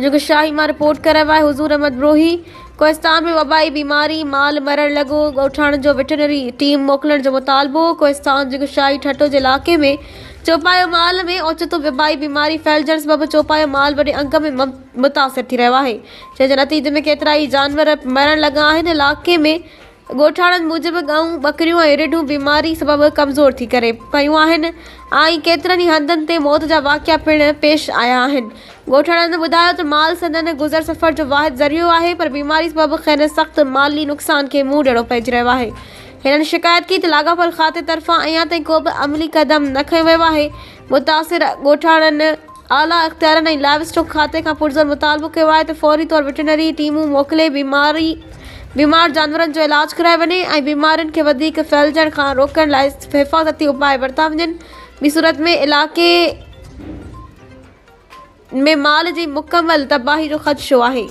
جنگشاهي مان رپورٽ ڪري رهيو آهي حضور احمد بروهي، ڪوهستان ۾ وبائي بيماري، مال مرڻ لڳو، ڳوٺاڻن جو وٽرنري ٽيم موڪلڻ جو مطالبو، ڪوهستان جنگشاهي ٺٽو جي علائقي ۾ چوپايو مال ۾ اوچتو وبائي بيماري ڦهلجڻ سبب چوپايو مال وڏي انگ ۾ متاثر ٿي رهيو آهي، جنهن جي نتيجي ۾ ڪيترائي جانور مرڻ لڳا آهن، علائقي ۾ ڳوٺاڻن موجب ڳئون، ٻڪريون ۽ رڍون بيماري سبب ڪمزور ٿي ڪري پيون آهن ۽ ڪيترن ئي هنڌن تي موت جا واقعا پڻ پيش آيا آهن. ڳوٺاڻن ٻڌايو ته مال سندن گذر سفر جو واحد ذريعو آهي پر بيماري سبب کين سخت مالي نقصان کي منهن ڏيڻو پئجي رهيو آهي. هنن شڪايت ڪئي ته لاڳاپيل کاتي طرفان اڃا تائين ڪو به عملي قدم نه کنيو ويو آهي. متاثر ڳوٺاڻن اعليٰ اختيارين ۽ لائيو اسٽاڪ کاتي کان پرزور مطالبو ڪيو آهي ته فوري طور وٽرنري ٽيمون موڪلي بيماري بيمار جانورن جو علاج ڪرايو وڃي ۽ بيمارين کي وڌيڪ ڦهلجڻ کان روڪڻ لاء حفاظتي اپاء ورتا وڃن ٻي صورت ۾ علائقي ۾ مال جي مڪمل تباهي جو خدشو آهي.